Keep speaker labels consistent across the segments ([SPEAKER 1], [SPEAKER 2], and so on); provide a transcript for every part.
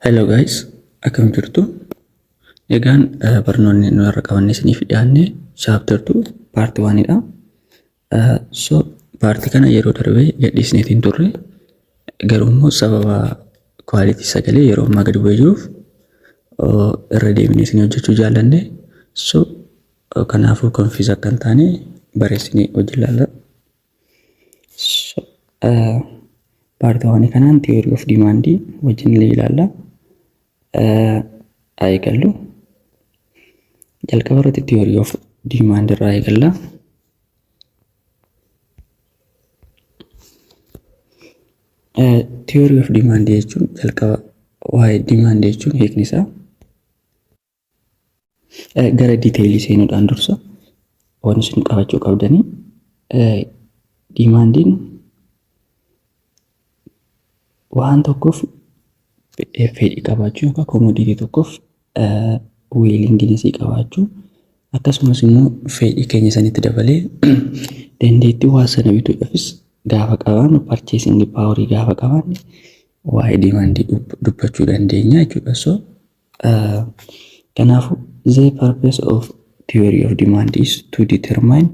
[SPEAKER 1] Hello guys, akkam jirtu? Egaan barnoonni nu irra qabanne isiniif dhiyaanne chapter 2 part 1 dha. So part kana yeroo darbe gadhiisneetiin turre, garuu immoo sababa quality sagalee yeroo ammaa gadi bu'ee jiruuf irra deebinee isinii hojjechuu jaallanne. So kanaafuu confuse akka hin taane barreessinee hojii ilaalla. So part 1 kanaan theory of demand wajjin illee ilaalla. Haa eegallu. Jalqaba irratti theory of demand irraa eegalla. Theory of demand jechuun, jalqaba waa'ee demand jechuun hiikni isaa, gara detailii seenuudhaan dursa waan isin qabachuu qabdanii, demandiin waan tokkoof fedhii qabaachuu yookaan commodity tokkoof willingnessii qabaachuu, akkasumas immoo fedhii keenya sanitti dabalee dandeettii waa sana bituudhaafis gaafa qabaannu, purchasing power gaafa qabaanne, waa'ee demandii dubbachuu dandeenya jechuudha. So kanaafuu the purpose of theory of demand is to determine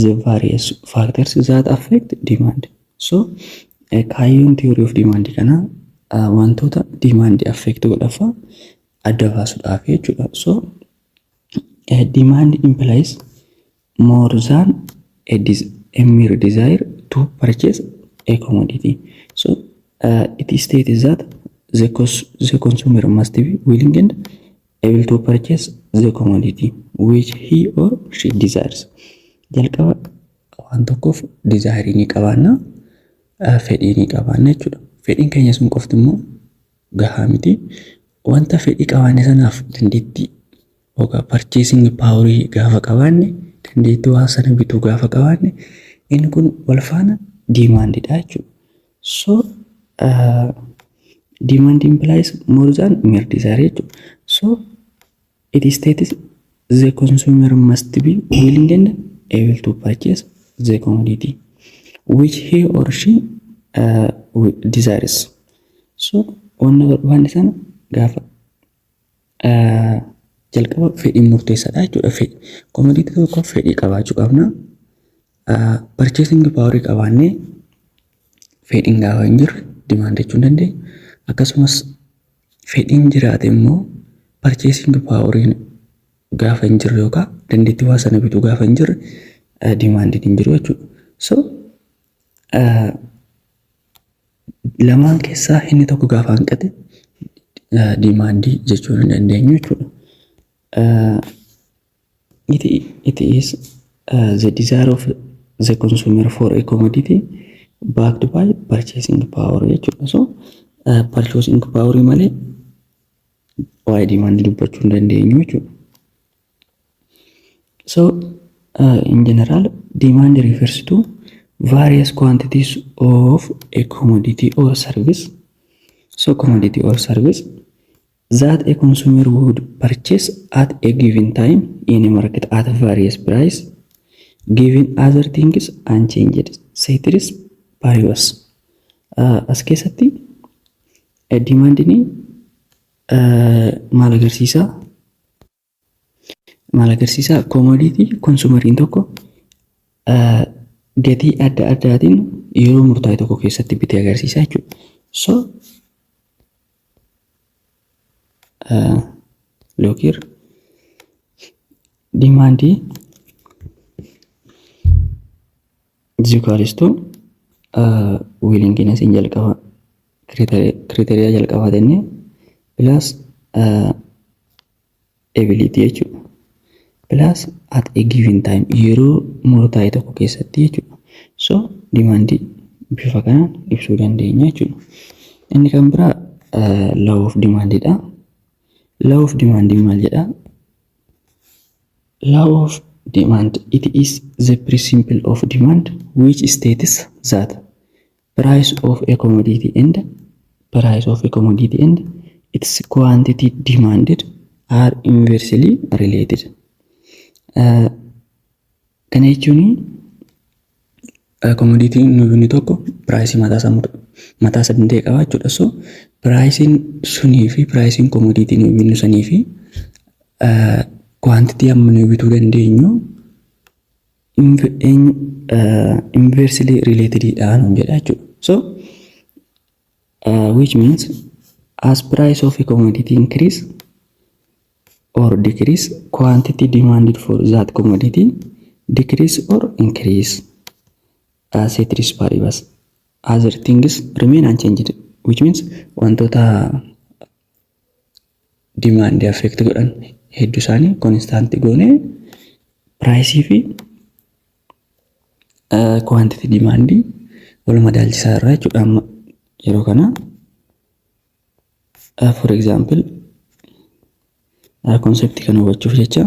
[SPEAKER 1] the various factors that affect demand. So kaayyoon theory of demand kana wantoota demand affect godhafa adda baasuudhaaf jechuudha. So demand implies more than a mere desire to purchase a commodity. So it states that the consumer must be willing and able to purchase the commodity which he or she desires. Jalqaba waan tokkoof desire ni qabaanna, fedhii ni qabaanna jechuudha. Fedhiin keenya sun qofti immoo gahaa miti. Wanta fedhii qabaanne sanaaf dandeettii yookaan purchasing power gaafa qabaanne, dandeettii waan sana bituu gaafa qabaanne, inni kun wal faana demandidha jechuudha. So demand implies more than mere desire jechuudha. So it states the consumer must be willing and able to purchase the commodity which he or she desires. So wanna barbaanne sana gaafa jalqaba fedhiin murteessaadha jechuudha. Fedhi commodity tokko fedhii qabaachuu qabna. Purchasing power qabaannee fedhiin gaafa hin jirre demand jechuu hin dandeenyu. Akkasumas fedhiin jiraate immoo purchasing poweriin gaafa hin jirre yookaan dandeettii waa sana bituu gaafa hin jirre, demandiin hin jiru jechuudha. So lamaan keessaa inni tokko gaafa hanqate demandii jechuu hin dandeenyu jechuudha. It is the desire of the consumer for a commodity backed by purchasing power jechuudha. So purchasing power malee waa'ee demandii dubbachuu hin dandeenyu jechuudha. So in general, demand refers to various quantities of a commodity or service. So commodity or service that a consumer would purchase at a given time in a market at various price, given other things unchanged, ceteris paribus. As keessatti demandiin maal agarsiisa? Maal agarsiisa? Commodity consumeriin tokko gatii adda addaatiin yeroo murtaa'e tokko keessatti bitee agarsiisa jechuudha. So look here, demand is equals to willingness in jalqaba criteria jalqabaa jennee plus ability jechuudha. Plus at a given time, yeroo murtaa'e tokko keessatti jechuudha. So demandii bifa kanaan ibsuu dandeenya jechuudha. Inni kan biraa law of demandidha. Law of demand maal jedha? Law of demand, it is the principle of demand which states that price of a commodity and its quantity demanded are inversely related. Kana jechuun commodityn nu binnu tokko priceii mataa isaa mataa isa danda'e qaba jechuudha. So priceiin sunii fi priceiin commodity nuyi binnu sanii fi quantity amma nuyi bituu dandeenyu inversely related dha nuun jedha jechuudha. So which means as price of a commodity increase or decrease, quantity demanded for that commodity decrease or increase as ceteris paribus. Other things remain unchanged, which means wantoota demand affect godhan hedduu isaanii constant goone price fi quantity demand wal madaalchisaa irraa jechuudha. Amma yeroo kana, for example, concept kana hubachuuf jecha,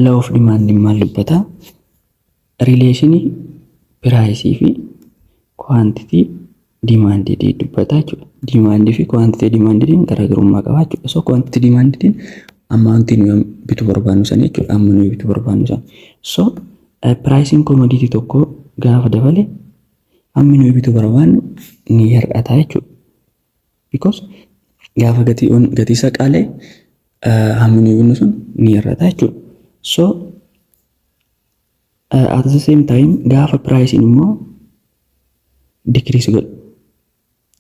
[SPEAKER 1] law of demand maal dubbata? Relationii price fi quantity demand dubbata jechuudha. Demand fi quantity demandiin garaagarummaa qaba jechuudha. So quantity demandiin amountii nuyi bituu barbaannu sana jechuudha. Amma nuyi bituu barbaannu sana. So priceiin commodity tokko gaafa dabale, hammi nuyi bituu barbaannu ni hir'ata jechuudha. Because gaafa gatii isaa qaalee, hammi nuyi binnu sun ni hir'ata jechuudha. So at the same time, gaafa priceiin immoo decrease godhe,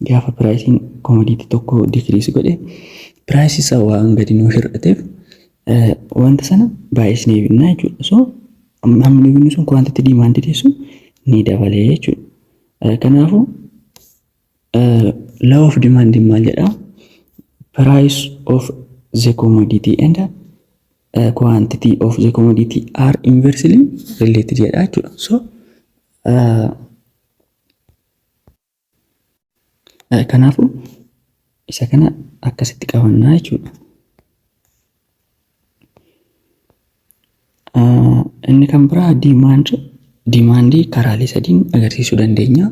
[SPEAKER 1] gaafa priceiin commodity tokko decrease godhe, priceii isaa waan gadi nuu hir'ateef wanta sana baay'isnee binnaa jechuudha. So hammi nuyi binnu sun, quantity demanded sun, ni dabalee jechuudha. Kanaafuu law of demand maal jedhaa? Price of the commodity and quantity of the commodity are inversely related jedha jechuudha. So kanaafuu isa kana akkasitti qabannaa jechuudha. Inni kan biraa demandii karaalee sadiin agarsiisuu dandeenya.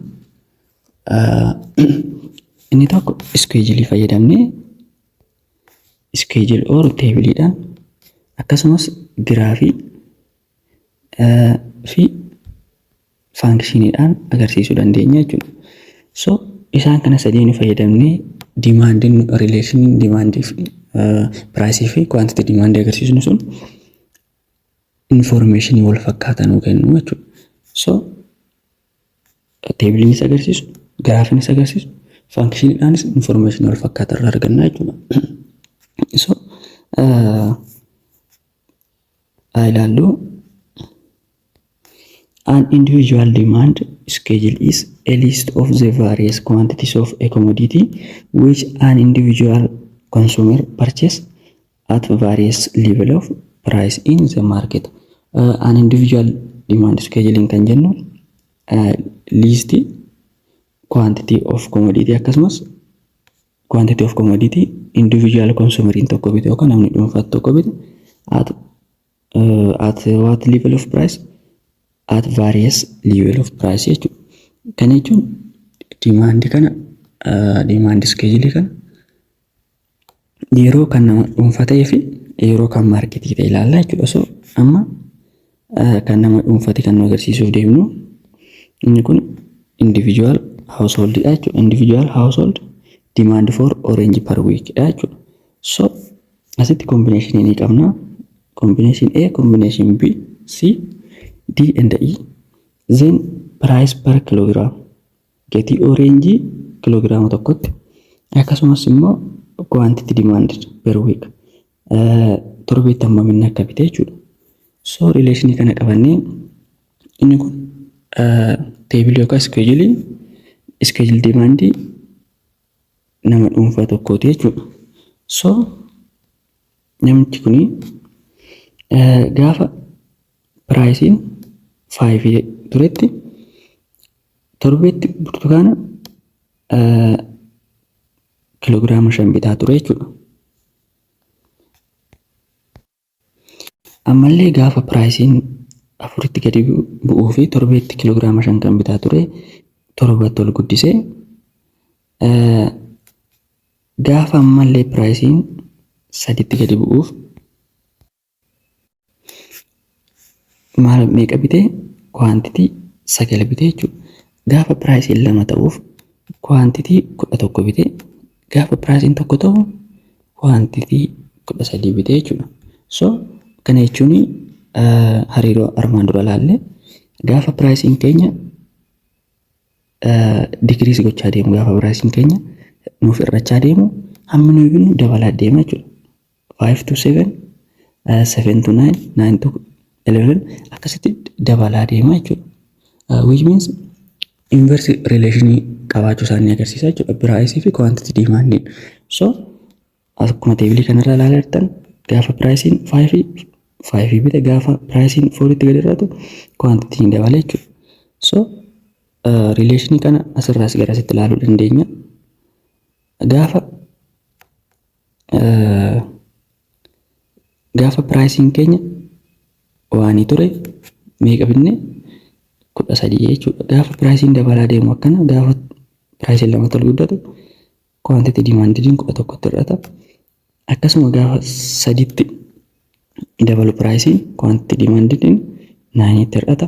[SPEAKER 1] Inni tokko scheduleii fayyadamnee, schedule or tableiidhaan, akkasumas graphii fi functioniidhaan agarsiisuu dandeenya jechuudha. So isaan kana sadiin fayyadamnee demandiin, relationiin demandii fi priceii fi quantity demandii agarsiisnu sun informationii wal fakkaataa nuu kennu jechuudha. So tableiinis agarsiisu, graphiinis agarsiisu, functioniidhaanis informationii wal fakkaataa irraa arganna jechuudha. So haa ilaallu. An individual demand schedule is a list of the various quantities of a commodity which an individual consumer purchase at various level of price in the market. An individual demand scheduling kan jennu listii quantity of commodity, akkasumas quantity of commodity individual consumeriin tokko bite yookaan namni dhuunfaatti tokko bite at what level of price, at various level of price jechuudha. Kana jechuun demandii kana, demand schedule kana yeroo kan nama dhuunfaa ta'ee fi yeroo kan marketii ta'e ilaalla jechuudha. So amma kan nama dhuunfaati kan nu agarsiisuuf deemnu, inni kun individual household dha jechuudha. Individual household demand for orange per week dha jechuudha. So asitti combination ni qabna. Combination A, combination B, C, D and E. Then price per kilogram, gatii orangeii kiloogiraama tokkotti, akkasumas immoo quantity demanded per week, torbeetti hammam inni akka bite jechuudha. So relationii kana qabannee, inni kun tableii yookaan schedule demandii nama dhuunfaa tokkooti jechuudha. So namichi kuni gaafa priceiin fiveii turetti torbeetti burtukaana kiloogiraama 5 bitaa ture jechuudha. Ammallee gaafa priceiin afuritti gadi bu'uu fi torbeetti kiloogiraama 5 kan bitaa ture torbatti ol guddisee, gaafa ammallee priceiin saditti gadi bu'uuf maal meeqa bitee? Quantity sagal bitee jechuudha. Gaafa priceiin lama ta'uuf Quantity 11 bite, gaafa priceiin 1 ta'u quantity 13 bite jechuudha. So kana jechuun hariiroo armaan dura ilaalle, gaafa priceiin keenya decrease gochaa deemu, gaafa priceiin keenya nuuf hir'achaa deemu, hammi nuyi binnu dabalaa deema jechuudha. 5 to 7, 7 to 9, 9 to 11 akkasitti dabalaa deema jechuudha. Which means inverse relation qabaachuu isaanii agarsiisa jechuudha. Price fi quantity demandiin. So akkuma tableii kanarraa ilaalaa jirtan, gaafa priceiin 5 5 bite, gaafa priceiin 4 tti gadi hir'atu quantity dabala jechuudha. So relationii kana asirraas gara asitti ilaaluu dandeenya. Gaafa priceiin keenya 1 ture meeqa binne? 13 jechuudha. Gaafa priceiin dabalaa deemu akkana, gaafa priceiin lamatti ol guddatu quantity demandiin 11tti hir'ata. Akkasuma gaafa saditti dabalu priceiin, quantity demandiin nineitti hir'ata.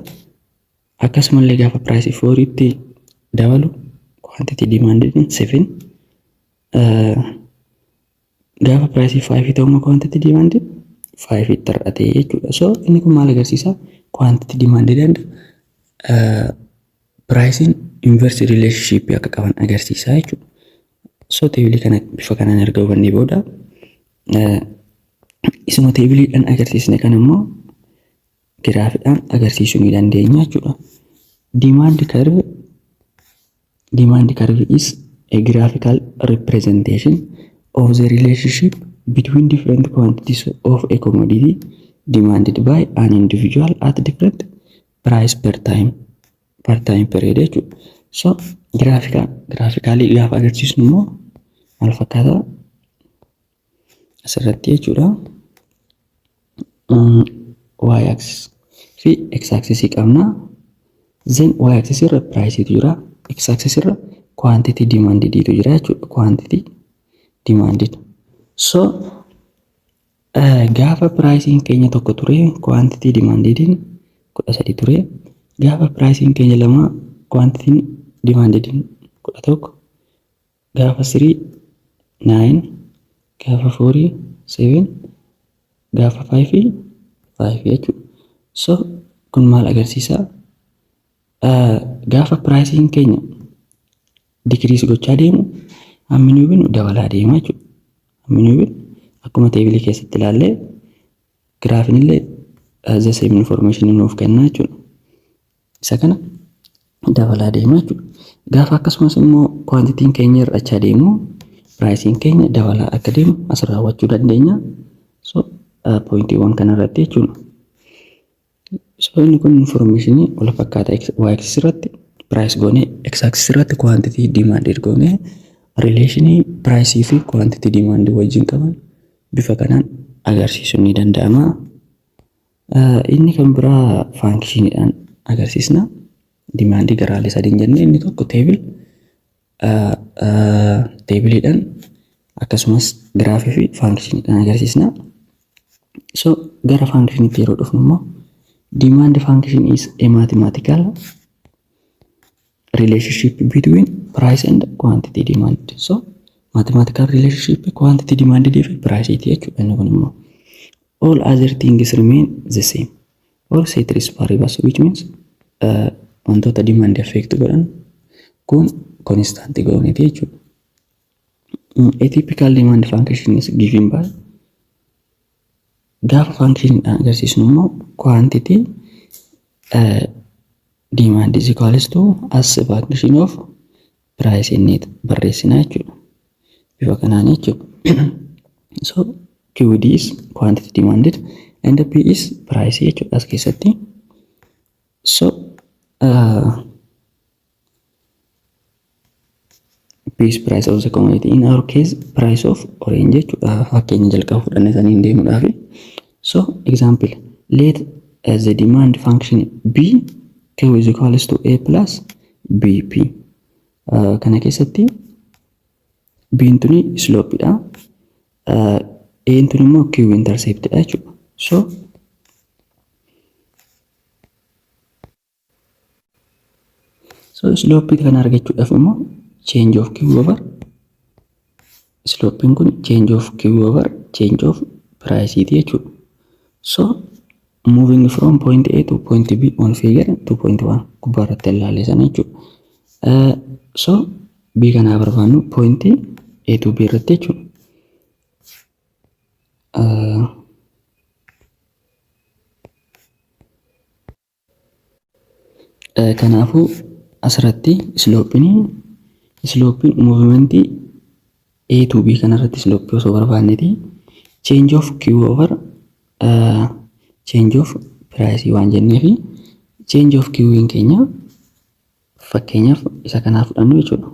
[SPEAKER 1] Akkasumallee gaafa priceii fouritti dabalu quantity demandiin 7, gaafa priceii fiveii ta'u immoo quantity demanded fiveitti hir'ate jechuudha. So inni kun maal agarsiisa? Quantity demanded and priceiin inverse relationship akka qaban agarsiisa jechuudha. So tableii kana bifa kanaan erga hubannee booda, isuma tableiidhaan agarsiisne kan immoo graphiidhaan agarsiisuu ni dandeenya jechuudha. Demand curve is a graphical representation of the relationship between different quantities of a commodity demanded by an individual at different price per time period jechuudha. So graphically gaafa agarsiisnu immoo maal fakkaata asirratti jechuudha. Y axis fi x axis qabna. Then y axis irra priceetu jira. X axis irra quantity demanded jira jechuudha. Quantity demanded. So gaafa priceiin keenya 1 ture quantity demandediin 13 ture. Gaafa priceiin keenya 2 quantityn demandediin 11. Gaafa 3 9, gaafa 4 7, gaafa 5 5 jechuudha. So kun maal agarsiisa? Gaafa priceiin keenya decrease gochaa deemu hammi nuyi binnu dabalaa deema jechuudha. Hammi nuyi binnu akkuma tableii keessatti ilaallee graphiin illee the same information nuuf kenna jechuudha. Isa kana dabalaa deema jechuudha. Gaafa akkasumas immoo quantityn keenya hir'achaa deemu priceiin keenya dabalaa akka deemu asirraa hubachuu dandeenya. So pointiiwwan kanarratti jechuudha. So inni kun informationii wal fakkaata y axis irratti price goonee, x axis irratti quantity demanded goonee, relationii priceii fi quantity demanded wajjin qaban bifa kanaan agarsiisuun ni danda'ama. Inni kan biraa functioniidhaan agarsiisna. Demandii garaalee sadiin jennee, inni tokko tableiidhaan, akkasumas graphii fi functioniidhaan agarsiisna. So gara functioniitti yeroo dhufnu immoo, demand function is a mathematical relationship between price and quantity demand. So mathematical relationship quantity demanded fi price jechuudha inni kun immoo. All other things remain the same or ceteris paribus, which means wantoota demand affect godhan kun constant gooniti jechuudha. A typical demand function is given by, gaafa functioniidhaan agarsiisnu immoo, quantity demand is equals to as a function of price inni barreessina jechuudha. Bifa kanaan jechuudha. So QD is quantity demanded and P is price jechuudha as keessatti. So P is price of the commodity, in our case price of orange jechuudha. Fakkeenya jalqaba fudhanne saniin deemuudhaafi. So example, let the demand function be Q is equals to A plus BP. Kana keessatti B'n tuni slopeidha. A'n tuni immoo Q interceptidha jechuudha. So slopeii kana argachuudhaaf immoo Change of Q over, slopeiin kun change of Q over change of price jechuudha. So moving from point A to point B on figure 2.1 gubbaa irratti ilaalle sana jechuudha. So B kanaa barbaannu point A to B irratti jechuudha. Kanaafuu asirratti slopeiin movementii A to B kanarratti slopeii osoo barbaanneeti, change of Q over change of price waan jenneefi, change of Q keenya fakkeenyaaf isa kanaa fudhannu jechuudha.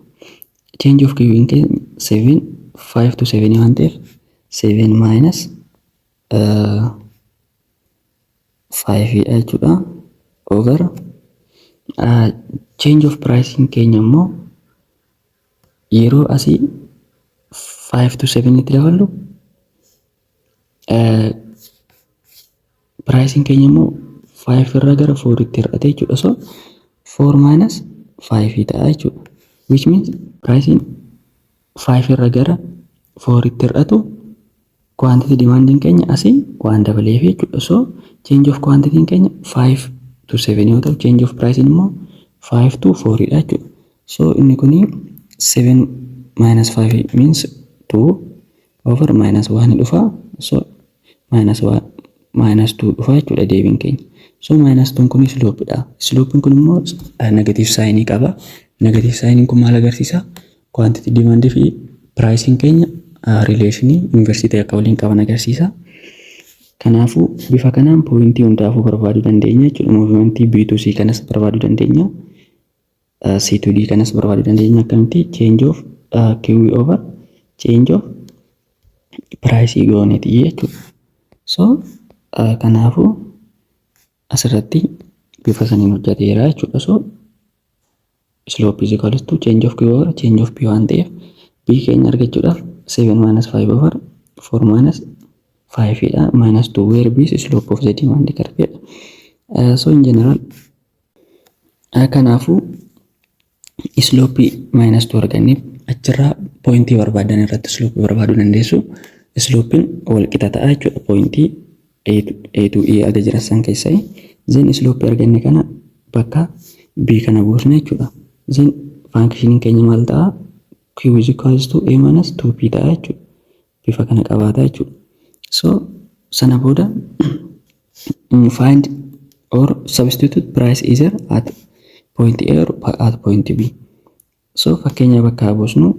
[SPEAKER 1] Change of Q keenya 7, 5 to 7 waan ta'eef, 7 minus 5 dha jechuudha. Over change of price keenya immoo yeroo asii 5 to 7 itti daballu, priceiin keenya immoo 5 irraa gara 4 itti hir'ate jechuudha. So 4 minus 5 ta'a jechuudha. Which means priceiin 5 irra gara 4 itti hir'atu quantity demandiin keenya asii waan dabaleef jechuudha. So change of quantity keenya 5 to 7 yoo ta'u, change of price immoo 5 to 4 dha jechuudha. So inni kuni 7 minus 5 means 2 over minus 1 dhufa. So minus 1 minus 2 dhufa jechuudha deebiin keenya. So minus 2 kun slope dha. Slope kun immoo negative sign qaba. Negative sign kun maal agarsiisa? Quantity demand fi pricing keenya relationii inverse ta'e akka waliin qaban agarsiisa. Kanaafuu bifa kanaan pointii hundaafuu barbaaduu dandeenya jechuudha. Movementii B to C kanas barbaaduu dandeenya. C to D kanas barbaaduu dandeenya. Akkamitti? Change of Q over change of price gooneeti jechuudha. So kanaafuu asirratti bifa saniin hojjeteera jechuudha. So slope is equals to change of Q over change of P waan ta'eef, B keenya argachuudhaaf 7 minus 5 over 4 minus 5 dha, minus 2, where B is slope of the demand curve dha. So in general kanaafuu slope minus 2 argannee achirraa pointii barbaadan irratti slope barbaaduu dandeessu. Slopeiin wal qixa ta'a jechuudha pointii A to E aga jiran san keessaa. Then slope arganne kana bakka B kana buusna jechuudha. Then functioniin keenya maal ta'a? Q is equals to A minus 2P ta'a jechuudha. Bifa kana qabaata jechuudha. So sana booda find or substitute price either at point A or at point B. So fakkeenya bakka buusnu,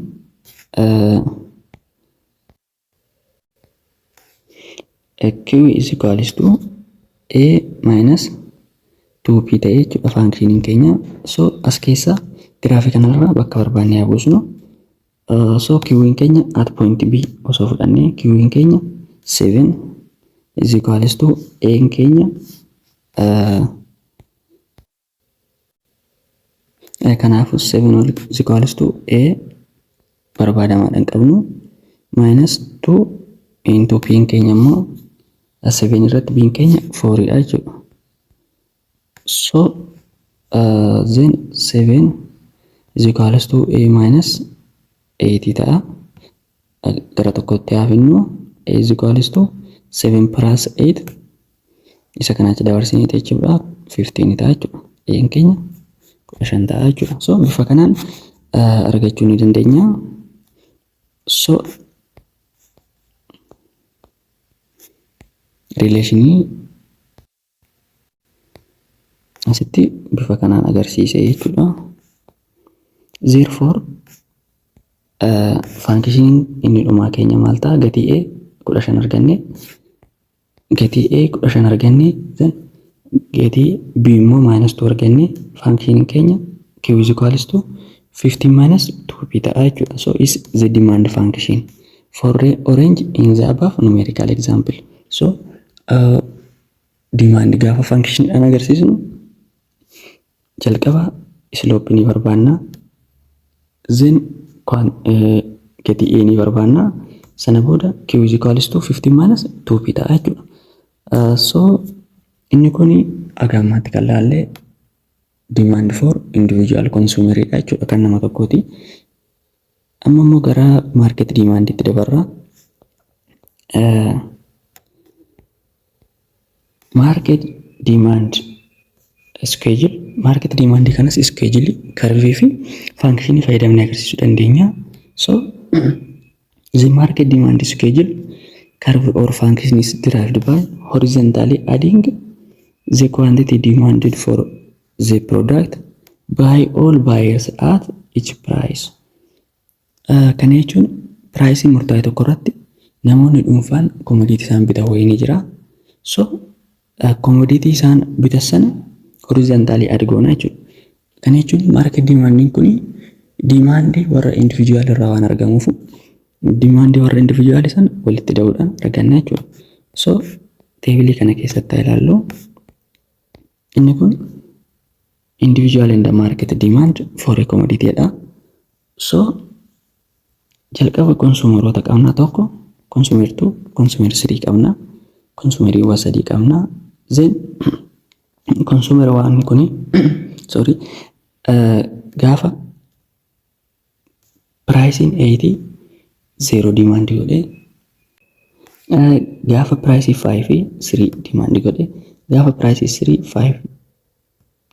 [SPEAKER 1] Q is equals to A minus 2P ta'e jechuudha functioniin keenya. So as keessa giraafii kanarra bakka barbaanne haa buusnu. So Q'n keenya at point B osoo fudhannee, Q'n keenya 7 is equals to A'n keenya kanaafuu 7 is equals to A barbaadamaadhaan qabnu minus 2 into P'n keenya immoo 7 irratti B'n keenya 4 dha jechuudha. So then 7 is equals to A minus 8 ta'a. Gara tokkotti haafinnu, A is equals to 7 plus 8, isa kana achi dabarsinee jechuudha, 15 ta'a jechuudha. A'n keenya 15 ta'a jechuudha. So bifa kanaan argachuu ni dandeenya. So relationii asitti bifa kanaan agarsiise jechuudha. Therefore functioniin inni dhumaa keenya maal ta'a? Gatii A 15 arganne, gatii A 15 arganne, then gatii B immoo minus 2 arganne, functioniin keenya Q is equals to 15 minus 2P ta'a jechuudha. So is the demand function for orange in the above numerical example. So demand gaafa functionidhaan agarsiisnu, jalqaba slope ni barbaanna, then gatii A ni barbaanna, sana booda Q is equals to 15 minus 2P ta'a jechuudha. So inni kun aga ammaatti kan laallee demand for individual consumer dha jechuudha, kan nama tokkooti. Amma immoo gara market demandiitti dabarra. Market demand schedule, market demand kanas schedule, curve fi function fayyadamnee agarsiisuu dandeenya. So the market demand schedule curve or function is derived by horizontally adding the quantity demanded for the product by all buyers at each price. Kana jechuun priceii murtaa'e tokko irratti namoonni dhuunfaan commodity isaan bitan wayii ni jira. So commodity isaan bitan sana horizontally add goona jechuudha. Kana jechuun market demandiin kun demandii warra individual irraa waan argamuuf, demandii warra individual sana walitti da'uudhaan arganna jechuudha. So tableii kana keessatti haa ilaallu. Inni kun individual and the market demand for a commodity dha. So jalqaba consumeroota qabna: tokko, consumer two, consumer three qabna. Consumeriiwwan sadii qabna. Then consumer one kuni, sorry, gaafa priceiin 8 zero demandii godhee, gaafa priceii 5 3 demandii godhe, gaafa priceii 3 5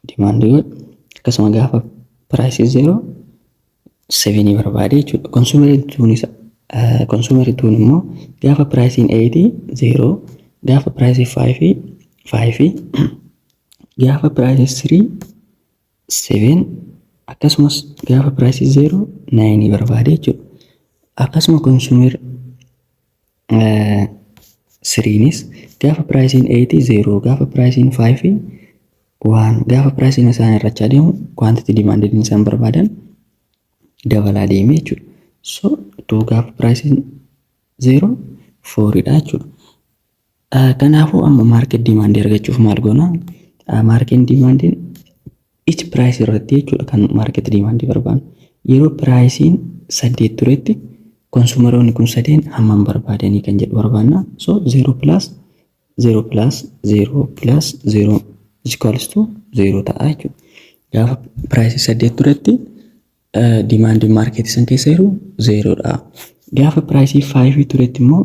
[SPEAKER 1] demandii godhe, akkasuma gaafa priceii 0 7 barbaade jechuudha. Consumerii twon immoo gaafa priceiin 8 0, gaafa priceii 5 5, gaafa priceii 3 7, akkasumas gaafa priceii 0 9 barbaade jechuudha. Akkasuma consumer threenis gaafa priceiin 8 0, gaafa priceiin 5 1, gaafa priceiin isaan irrachaa deemu quantity demanded isaan barbaadan dabalaa deeme jechuudha. So two gaafa priceiin 0 fouridha jechuudha. Kanaafuu amma market demandii argachuuf maal goona? Market demandiin each price irratti jechuudha kan market demandii barbaannu. Yeroo priceiin 8 turetti consumeroonni kun sadeen hammam barbaadanii kan jedhu barbaanna. So 0 plus 0 plus 0 plus 0 is equals to 0 ta'a jechuudha. Gaafa priceii 8 turetti demandiin marketii san keessa jiru 0dha. Gaafa priceii 5 turetti immoo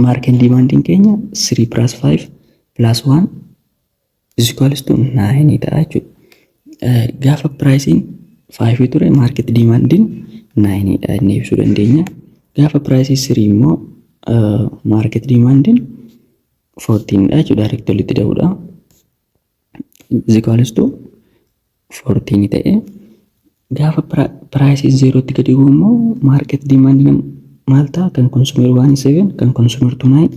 [SPEAKER 1] market demandiin keenya 3 plus 5 plus 1 is equals to 9 ta'a jechuudha. Gaafa priceiin 5 ture market demandiin 9 dha inni ibsuu dandeenya. Gaafa priceii 3 immoo market demandiin 14 dha jechuudha, direct walitti da'uudha. Is equals to 14 ta'e. Gaafa priceii 0tti gadi bu'u immoo market demandiin maal ta'a? Kan consumer 1 7, kan consumer 2 9,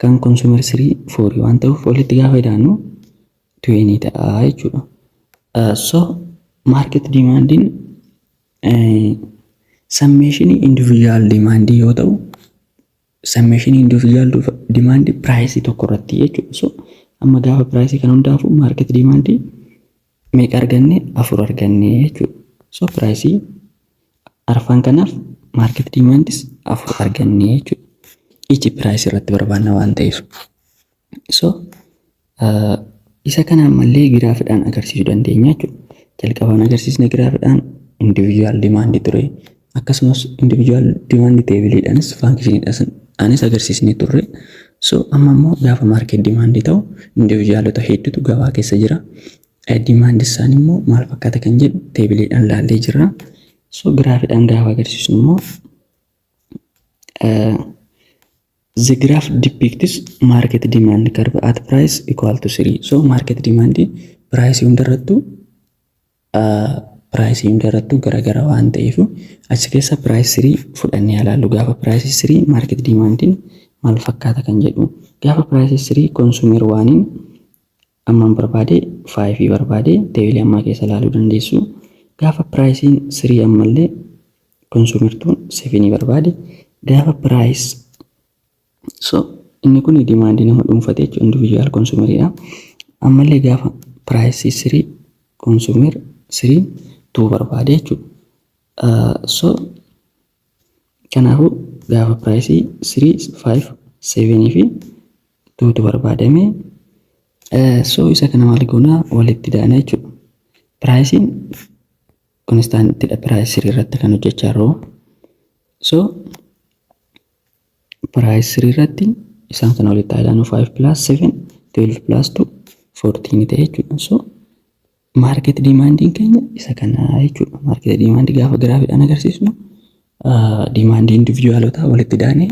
[SPEAKER 1] kan consumer 3 4 waan ta'uuf walitti gaafa idaannu 20 ta'a jechuudha. So market demandiin summationii individual demandii yoo ta'u, summationii individual demandii priceii tokko irratti jechuudha. So amma gaafa priceii kana hundaafuu market demandii meeqa arganne? Afur arganne jechuudha. So priceii arfan kanaaf market demandis afur arganne jechuudha. Each priceii irratti barbaanna waan ta'eef. So isa kana ammallee graphiidhaan agarsiisuu dandeenya jechuudha. Jalqabaan agarsiisne graphiidhaan individual demandii ture. Akkasumas individual demandii tableiidhaanis functioniidhaanis agarsiisnee turre. So amma immoo gaafa market demandii ta'u individualota hedduutu gabaa keessa jira. Demandii isaan immoo maal fakkaata kan jedhu tableiidhaan laallee jirra. So graphiidhaan gaafa agarsiisnu immoo, the graph depicts market demand curve at price equal to 3. So market demand priceii hundarrattuu garagara waan ta'eef, achi keessa price 3 fudhannee ilaallu. Gaafa price 3 market demandiin maal fakkaata kan jedhu. Gaafa price 3 consumer oneiin ammaan barbaade 5 barbaade, tableii ammaa keessa ilaaluu dandeessu. Gaafa priceiin 3 ammallee consumer twon 7 barbaade. Gaafa price, so inni kun demandii nama dhuunfate jechuudha, individual consumeriidha. Ammallee gaafa priceii 3 consumer 3 2 barbaade jechuudha. So kanaafuu gaafa priceii 3 5 7 fi 2tu barbaadame. So isa kana maal goonaa? Walitti daana jechuudha. Priceiin constantidha, priceii 3 irratti kan hojjechaa jiru. So price 3 irratti isaan kana walitti haa ilaanu. 5 plus 7, 12 plus 2, 14 ta'e jechuudha. So market demandiin keenya isa kana jechuudha. Market demandii gaafa giraafiidhaan agarsiisnu, demandii individualotaa walitti daanee,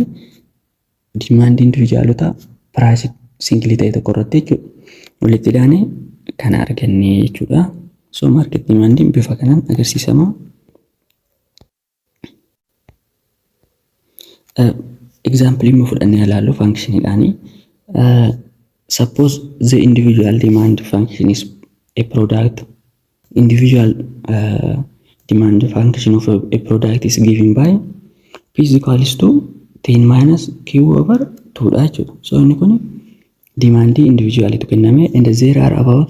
[SPEAKER 1] demandii individualotaa priceii singleii ta'e tokko irratti jechuudha. Walitti daanee kana arganne jechuudha. So market demandiin bifa kanaan agarsiisama. Example immoo fudhannee ilaallu functioniidhaani. Suppose the individual demand function is a product. Individual demand function of a product is given by P is equals to 10 minus Q over 2 dha jechuudha. So inni kun demandii individualitu kenname, and there are about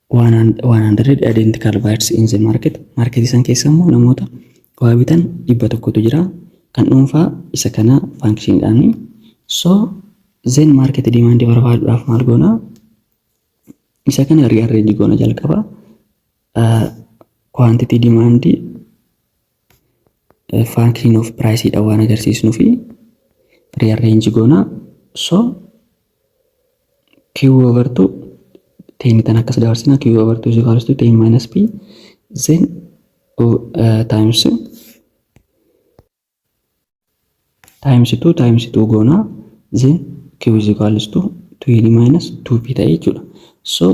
[SPEAKER 1] 100 identical buyers in the market. Market san keessa immoo namoota waa bitan 100tu jira. Kan dhuunfaa isa kana functioniidhaani. So then market demand barbaaduudhaaf maal goona? Isa kana rearrange goona jalqaba. Quantity demand function of price dha waan agarsiisnuu fi rearrange goona. So Q over 2, 10 tan akkas dabarsina. Q over 2 is equals to 10 minus P, then times 2 times 2 goona, then Q is equals to 20 minus 2P ta'e jechuudha. So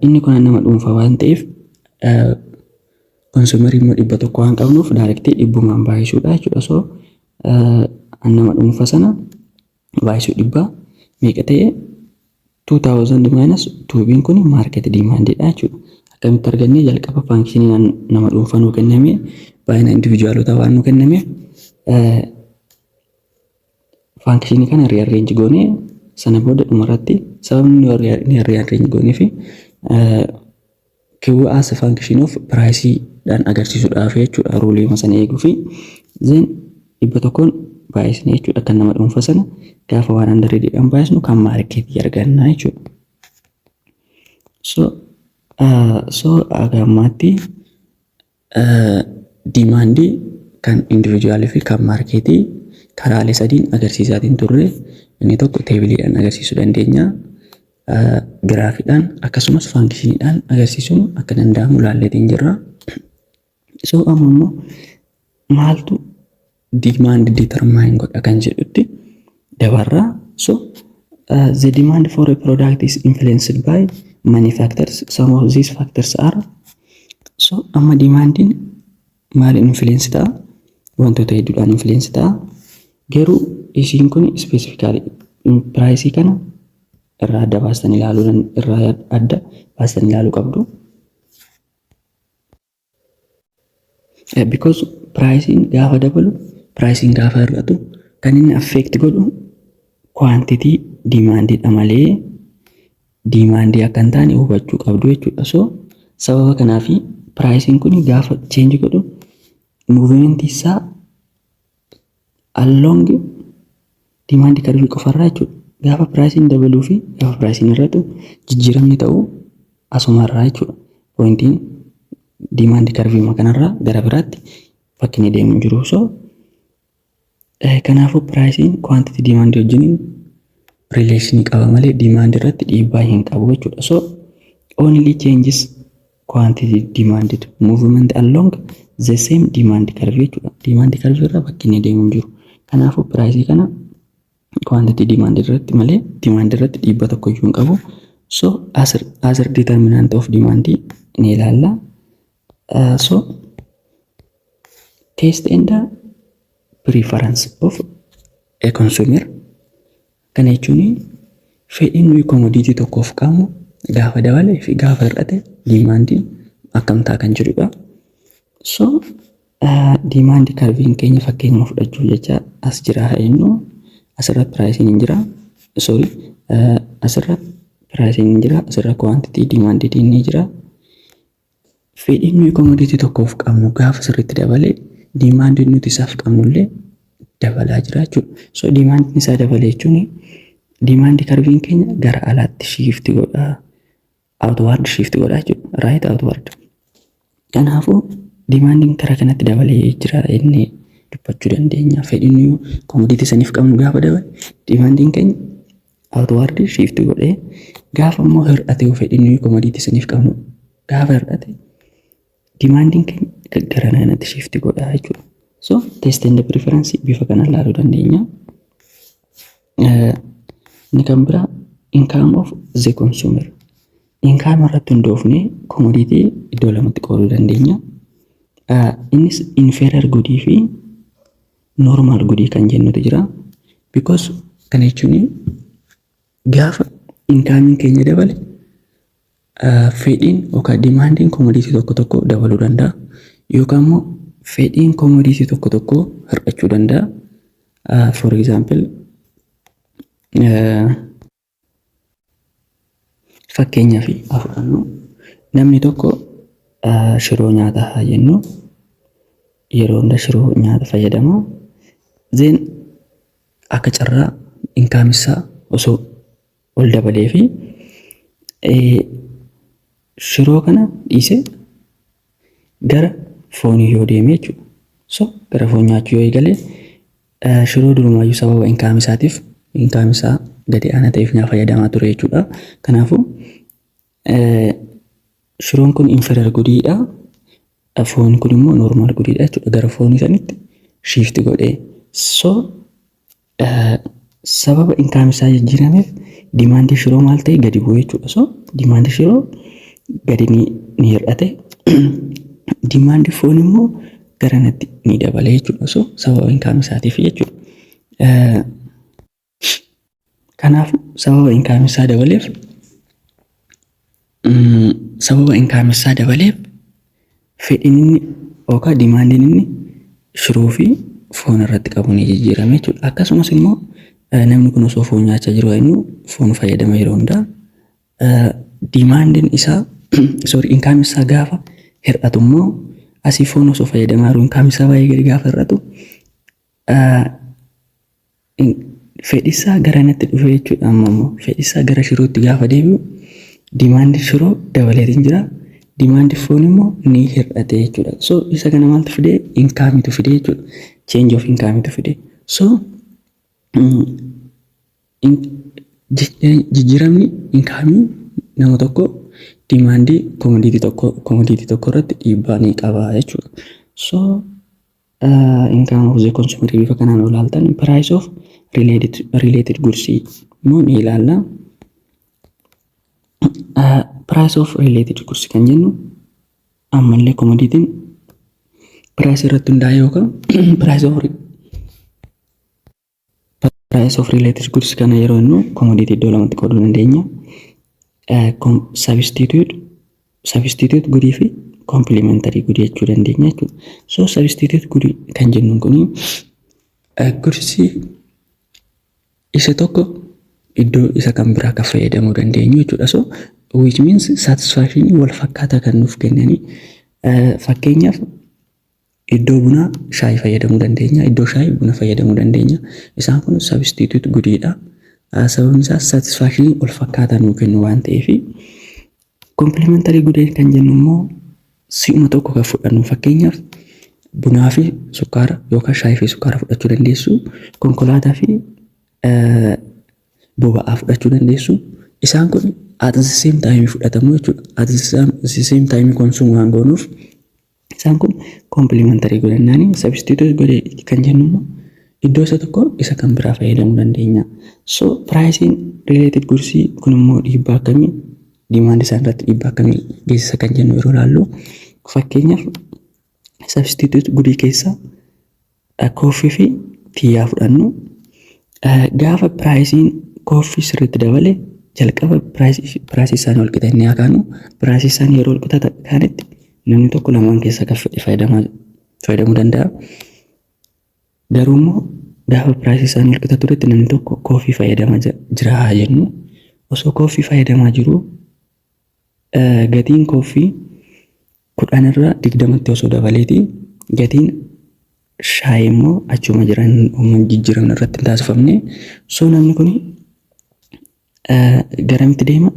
[SPEAKER 1] inni kun nama dhuunfaa waan ta'eef, consumerii immoo 100 waan qabnuuf, directii dhibbumaan baay'isuudha jechuudha. So nama dhuunfaa sana baay'isuu 100 meeqa ta'e? 2000 minus 2P kun market demandiidha jechuudha. Akkamitti argannee? Jalqaba functionii nama dhuunfaa nuu kenname, baay'ina individualotaa waan nuu kennameef, functionii kana rearrange goonee, sana booda dhumarratti sababni inni rearrange goonee fi Q as a function of priceidhaan agarsiisuudhaaf jechuudha, ruleii sana eeguu fi then 100n baay'isne jechuudha. Kan nama dhuunfaa sana gaafa 100dhaan baay'isnu kan marketii arganna jechuudha. So aga ammaatti demandii kan individualii fi kan marketii karaalee sadiin agarsiisaatiin turre. Inni tokko tableiidhaan agarsiisuu dandeenya. Giraafiidhaan akkasumas functioniidhaan agarsiisuun akka danda'amu ilaalleetiin jirra. So amma immoo maaltu demand determine godha kan jedhutti dabarra. So the demand for a product is influenced by many factors. Some of these factors are: so amma demandiin maaliin influence ta'a? Wantoota hedduudhaan influence ta'a. Garuu isiin kun specifically priceii kana irraa adda baastanii ilaaluu qabdu. Because priceiin gaafa dabalu, priceiin gaafa hir'atu, kan inni affect godhu quantity demandiidha malee demandii akka hin taane hubachuu qabdu jechuudha. So sababa kanaafi priceiin kun gaafa change godhu movementii isaa along demandii curve qofarraa jechuudha. Gaafa priceiin dabaluu fi gaafa priceiin hir'atu jijjiiramni ta'u asumarraa jechuudha. Pointiin demandii curve kanarraa gara biraatti bakki inni deemu hin jiru. So kanaafuu priceiin quantity demandii wajjiniin relationii qaba malee demandii irratti dhiibbaa hin qabu jechuudha. So only changes quantity demanded movement along the same demand curve jechuudha. Demand curve irra bakki inni deemu hin jiru. Kanaafuu priceii kana quantity demand irratti malee demand irratti dhiibbaa tokko iyyuu hin qabu. So other determinant of demand ni ilaalla. So taste and preference of a consumer, kana jechuun fedhiin nuyi commodity tokkoof qabnu gaafa dabalee fi gaafa hir'ate demandiin akkam ta'a kan jedhudha. So demandii curveiin keenya fakkeenya fudhachuuf jecha as jira haa jennu. Asirra priceiin hin jira, sorry, asirra priceiin hin jira, asirra quantity demandiin ni jira. Fedhiin nuyi commodity tokkoof qabnu gaafa sirriitti dabale, demandiin nuti isaaf qabnullee dabalaa jira jechuudha. So demandiin isaa dabale jechuun demandii curveiin keenya gara alaatti shift godha. Outward shift godha jechuudha. Right, outward. Kanaafuu Demandiin karaa kanatti dabalee jira inni dubbachuu dandeenya. Fedhiin nuyi commodity saniif qabnu gaafa dabale, demandiin keenya outward shift godhee, gaafa immoo hir'ate, fedhiin nuyi commodity saniif qabnu gaafa hir'ate, demandiin keenya gara kanatti shift godha jechuudha. So taste and preference bifa kanaan ilaaluu dandeenya. Inni kan biraa income of the consumer. Income irratti hundoofnee commodity iddoo lamatti qooduu dandeenya. Innis inferior goodii fi normal goodii kan jennutu jira. Because kana jechuun gaafa incomeiin keenya dabale, fedhiin yookaan demandiin commodity tokko tokko dabaluu danda'a. Yookaan immoo fedhiin commodity tokko tokko hir'achuu danda'a. For example, fakkeenyaaf haa fudhannu, namni tokko shiroo nyaata haa jennu, yeroo hunda shiroo nyaata fayyadama. Then akka carraa income isaa osoo ol dabalee fi shiroo kana dhiisee gara foonii yoo deeme jechuudha. So gara foon nyaachuu yoo eegale, shiroo durumaayyuu sababa income isaatiif, income isaa gadi aanaa ta'eef nyaata fayyadamaa ture jechuudha. Kanaafuu shiroon kun inferior goodiidha. Foon kun immoo normal goodiidha jechuudha. Gara foonii sanitti shift godhee. So sababa income isaa jijjiirameef demandii shiroo maal ta'e? Gadi bu'e jechuudha. So demandii shiroo gadi ni hir'ate. Demandii foon immoo garanatti ni dabale jechuudha. So sababa income isaatiif jechuudha. Kanaafuu sababa income isaa dabaleef fedhiin inni yookaan demandiin inni shiroo fi foon irratti qabu ni jijjiirame jechuudha. Akkasumas immoo namni kun osoo foon nyaachaa jiru, inni foon fayyadama yeroo hundaa, demandiin isaa, sorry, income isaa gaafa hir'atu immoo, asii foon osoo fayyadamaa jiru income isaa baay'ee gadi gaafa hir'atu, fedhisaa garanatti dhufe jechuudha. Amma immoo fedhisaa gara shirootti gaafa deebi'u, demandii shiroo dabaleetiin jira. Demandii foon immoo ni hir'ate jechuudha. So isa kana maaltu fide? Incomeitu fide jechuudha. Change of incomeitu fide. So jijjiiramni incomeii nama tokko demandii commodity tokko irratti dhiibbaa ni qaba jechuudha. So income of the consumer bifa kanaan ilaaltan, price of related goods immoo ni ilaalla. Price of related goods kan jennu ammallee commodityn price irratti hundaa'e yookaan price of related goods kana yeroo jennu, commodity iddoo lamatti qooduu dandeenya. Substitute goodii fi complementary goodii jechuu dandeenya jechuudha. So substitute goodii kan jennuun kuni goodsii isa tokko iddoo isa kan biraa kan fayyadamuu dandeenyu jechuudha. So which means satisfaction wal fakkaataa kan nuuf kennanii, fakkeenyaaf iddoo bunaa shaayii fayyadamuu dandeenya, iddoo shaayii buna fayyadamuu dandeenya. Isaan kun substitute goodiidha. Sababni isaas satisfaction wal fakkaataa nuu kennu waan ta'eef. Complementary goodii kan jennu immoo si'uma tokko kan fudhannu, fakkeenyaaf bunaa fi sukkaara yookaan shaayii fi sukkaara fudhachuu dandeessu, konkolaataa fi boba'aa fudhachuu dandeessu. Isaan kun at the same time fudhatamu jechuudha. At the same time consume waan goonuuf isaan kun complementary godhannaani. Substitute godhe kan jennu immoo iddoo isa tokko isa kan biraa fayyadamuu dandeenya. So priceiin related goodsii kun immoo dhiibbaa akkamii, demand isaan irratti dhiibbaa akkamii geessisa kan jennu yeroo ilaallu, fakkeenyaaf substitute goodii keessaa coffee fi tea fudhannu. Gaafa priceiin coffee sirriitti dabale, jalqaba priceii isaanii wal qixa inni haa kaanu, priceii isaanii yeroo wal qixa ta'anitti namni tokko lamaan keessaa kan fedhe fayyadamuu danda'a. Garuu immoo gaafa priceii isaanii wal qixa turetti namni tokko coffee fayyadamaa jira haa jennu. Osoo coffee fayyadamaa jiruu gatiin coffee 10 irraa 20tti osoo dabaleeti, gatiin shaayii immoo achuma jiran, jijjiiramni irratti hin taasifamne. So namni kun garamitti deema?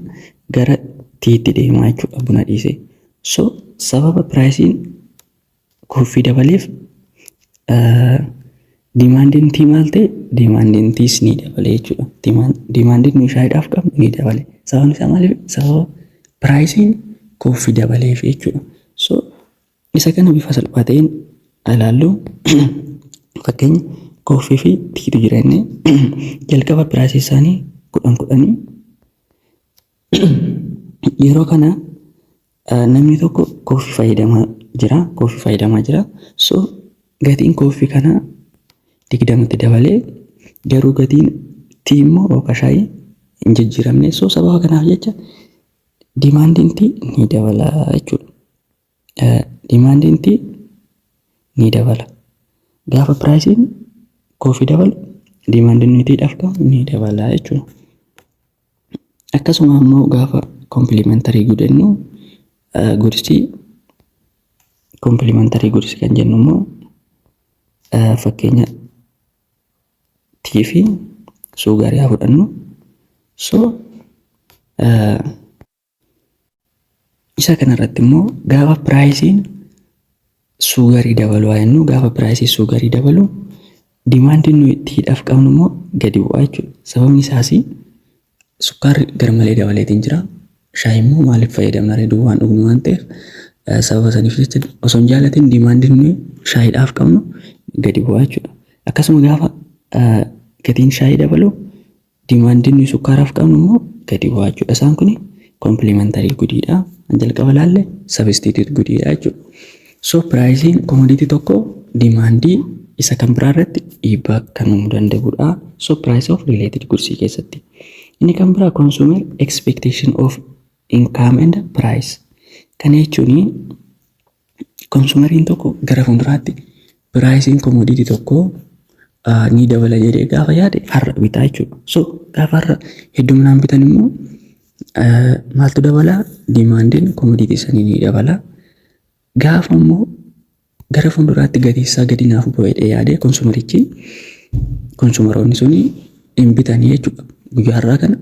[SPEAKER 1] Gara teatti deema jechuudha, buna dhiisee. So sababa priceiin coffee dabaleef demandiin tea maal ta'e? Demandiin teas ni dabale jechuudha. Demandiin nuyi shaayiidhaaf qabnu ni dabale. Sababni isaa maaliif? Sababa priceiin coffee dabaleef jechuudha. So isa kana bifa salphaa ta'een ilaallu. Fakkeenya, coffee fi teatu jira inni jalqaba priceii isaanii 10 10. Yeroo kana namni tokko coffee fayyadamaa jira, coffee fayyadamaa jira. So gatiin coffee kanaa 20tti dabalee, garuu gatiin tea immoo yookaan shaayii hin jijjiiramne. So sababa kanaaf jecha demandiin tea ni dabala jechuudha. Demandiin tea ni dabala. Gaafa priceiin coffee dabalu, demandiin nuyi teadhaaf qabnu ni dabala jechuudha. Akkasuma immoo gaafa complementary good jennu, goodsii complementary goods kan jennu immoo, fakkeenya tea fi sugarii haa fudhannu. So isa kanarratti immoo gaafa priceiin sugarii dabalu haa jennu, gaafa priceii sugarii dabalu, demandiin nuyi teadhaaf qabnu immoo gadi bu'aa jechuudha. Sababni isaas sukkaarri garmalee dabaleetiin jira. Shaayii immoo maaliif fayyadamna ree, duwwaan dhugnu waan ta'eef, sababa saniif jecha osoo hin jaalatin demandiin nuyi shaayiidhaaf qabnu gadi bu'aa jechuudha. Akkasuma gaafa gatiin shaayii dabalu, demandiin nuyi sukkaaraaf qabnu immoo gadi bu'aa jechuudha. Isaan kun complementary goodiidha. Kan jalqaba ilaalle substitute goodiidha jechuudha. So priceiin commodity tokko demandii isa kan biraa irratti dhiibbaa kan uumuu danda'udha. So price of related goods keessatti. Inni kan biraa consumer expectation of income and price. Kana jechuun consumeriin tokko gara fuulduraatti priceiin commodity tokko ni dabala jedhee gaafa yaade har'a bitaa jechuudha. So gaafa har'a hedduminaan bitan immoo maaltu dabala? Demandiin commodity sanii ni dabala. Gaafa immoo gara fuulduraatti gatii isaa gadi naaf bu'a jedhee yaade consumerichi, consumeroonni suni hin bitanii jechuudha. Guyyaa har'aa kana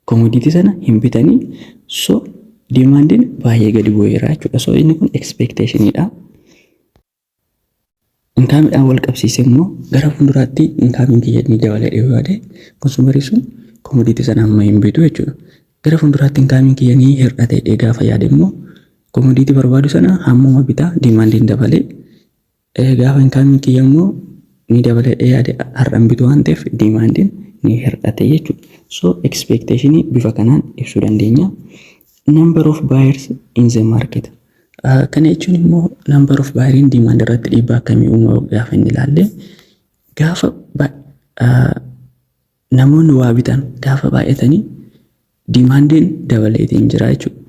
[SPEAKER 1] commodity sana hin bitanii, so demandiin baay'ee gadi bu'eera jechuudha. So inni kun expectationiidha. Incomeiidhaan wal qabsiisee immoo gara fuulduraatti incomeiin kiyya ni dabala jedhee yaade, consumerii sun commodity sana amma hin bitu jechuudha. Gara fuulduraatti incomeiin kiyya ni hir'ate jedhee gaafa yaade immoo commodity barbaadu sana hammuma bitaa, demandiin dabalee. Gaafa incomeiin kiyya immoo ni dabala jedhee yaade har'a hin bitu waan ta'eef, demandiin ni hir'ate jechuudha. So expectationii bifa kanaan ibsuu dandeenya. Number of buyers in the market. Kana jechuun immoo number of buyeriin demand irratti dhiibbaa akkamii uuma gaafa inni ilaalle, gaafa namoonni waa bitan gaafa baay'atanii, demandiin dabaleetiin jira jechuudha.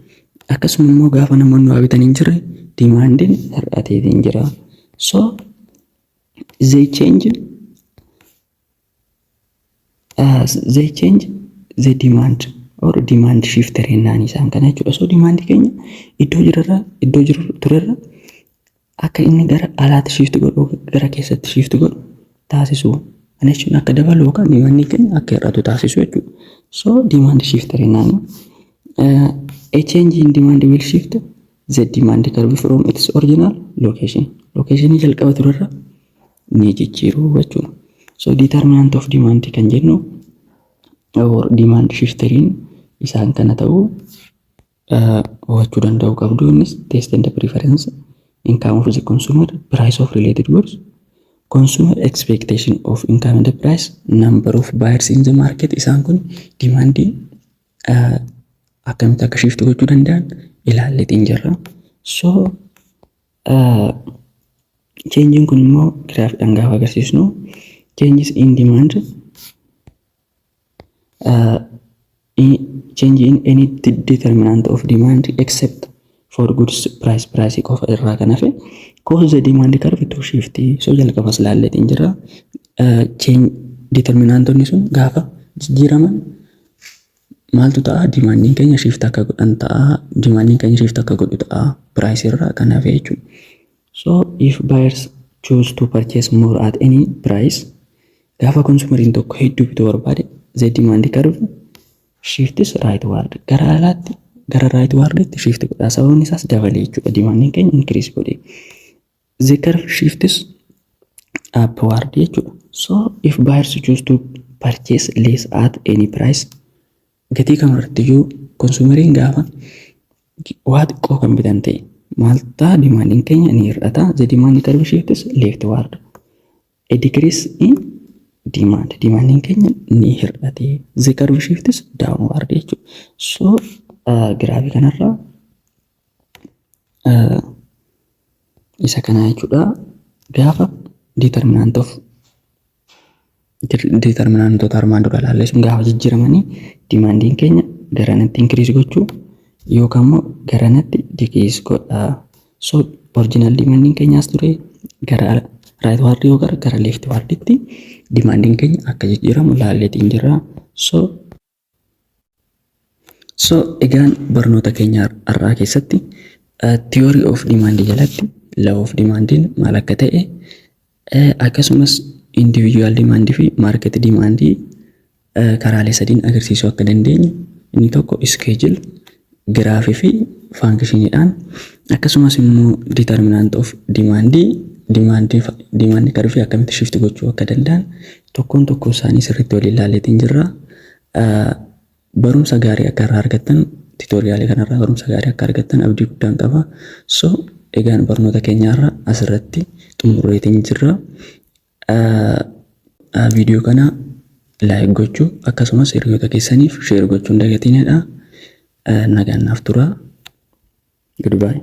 [SPEAKER 1] Akkasuma immoo gaafa namoonni waa bitan hin jirre, demandiin hir'ateetiin jira. So they change the demand or demand shifter jennaan isaan kana jechuudha. So demandii keenya iddoo jirurra, iddoo jiru turerra akka inni gara alaatti shift godhu, gara keessatti shift godhu taasisu. Kana jechuun akka dabalu yookaan demandii keenya akka hir'atu taasisu jechuudha. So demand shifter jennaan a change in demand will shift the demand curve from its original location. Locationii jalqaba turerra ni jijjiiru jechuudha. So determinant of demand kan jennu or demand shifteriin isaan kana ta'uu hubachuu danda'u qabdu. Innis taste and preference, income of the consumer, price of related goods, consumer expectation of income and price, number of buyers in the market. Isaan kun demandii akkamitti akka shift gochuu danda'an ilaalleetiin jirra. So changeiin kun immoo giraafiidhaan gaafa agarsiisnu, changes in demand, change in any determinant of demand except for goods price, price qofa irraa kan hafe, cause the demand curve to shift. So jalqabas laalleetiin jira. Change determinantonni sun gaafa jijjiiraman maaltu ta'a? Demandiin keenya shift akka godhan ta'a. Demandiin keenya shift akka godhu ta'a price irraa kan hafe jechuudha. So if buyers choose to purchase more at any price, gaafa consumeriin tokko hedduu bituu barbaade, the demand curve shifts rightward, gara alaatti, gara rightwarditti shift godha. Sababni isaas dabalee jechuudha, demandiin keenya increase godhe. The curve shifts upward jechuudha. So if buyers choose to purchase less at any price, gatii kamarrattiyyuu consumeriin gaafa waa xiqqoo kan bitan ta'e maal ta'a? Demandiin keenya ni hir'ata. The demand curve shifts leftward. A decrease in demand. Demandiin keenya ni hir'ate. The curve shifts downward jechuudha. So giraafii kanarraa isa kana jechuudha. Gaafa determinant of determinantoota armaan dura ilaalle sun gaafa jijjiiramanii demandiin keenya garanatti increase gochuu yookaan immoo garanatti decrease godha. So original demandiin keenya as ture, gara rightward yookaan gara leftwarditti demandiin keenya akka jijjiiramu ilaalleetiin jirra. So egaan barnoota keenya har'aa keessatti theory of demand jalatti law of demandiin maal akka ta'e, akkasumas individual demand fi market demand karaalee sadiin agarsiisuu akka dandeenyu, inni tokko schedule, giraafii fi functioniidhaan, akkasumas immoo determinant of demandii, demandii curvii akkamitti shift gochuu akka danda'an tokkoon tokko isaanii sirriitti waliin ilaalleetiin jirra. Barumsa gaarii akka irraa argattan, tutorialii kanarraa barumsa gaarii akka argattan abdii guddaan qaba. So egaan barnoota keenyarra asirratti xumurreetiin jirra. Viidiyoo kana like gochuu akkasumas hiriyoota keessaniif share gochuu hin dagatinidha. Nagaan naaf tura. Goodbye.